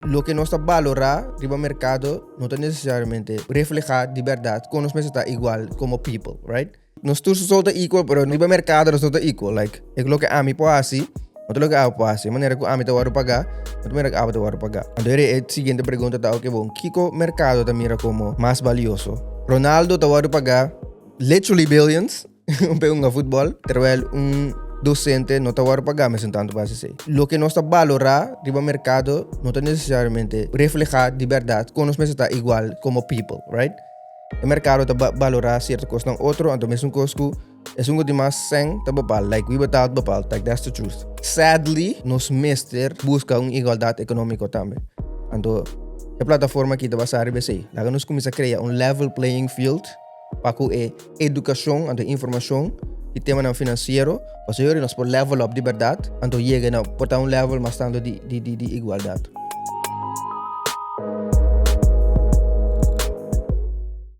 Loke nos ta balorá riba merkado no ta nesesariamente reflehá di bèrdat kon nos mester ta igual komo people, right? Nos tur so ta equal, pero riba merkado nos no ta equal. Like, e loke ami por hasi, no ta loke abo por hasi. E manera ku ami ta wòrdu pagá, no ta manera ku abo ta wòrdu pagá. Anto e siguiente pregunta ta, oke bon, kiko merkado ta mira komo mas balioso? Ronaldo ta wòrdu pagá literally billions, Un pe hunga futbol, terwijl un docente no ta wòrdu pagá mesun tantu pa hasi esei. Loke nos ta balorá riba merkado no ta nesesariamente reflehá di bèrdat kon nos mester ta igual komo people, right? E merkado ta balorá sierto kosnan otro, anto mesun kos ku esun ku tin mas sèn ta bepal, like wie betaalt bepaalt, like that's the truth. Sadly, nos mester buska un igualdat ekonómiko tambe. Anto e plataforma aki ta basá riba esei. Laga nos kuminsá krea un level playing field pa ku e edukashon anto informashon di temanan finansiero, pasobra yori nos por level up di bèrdat, anto yega na por ta un level mas tantu di igualdat.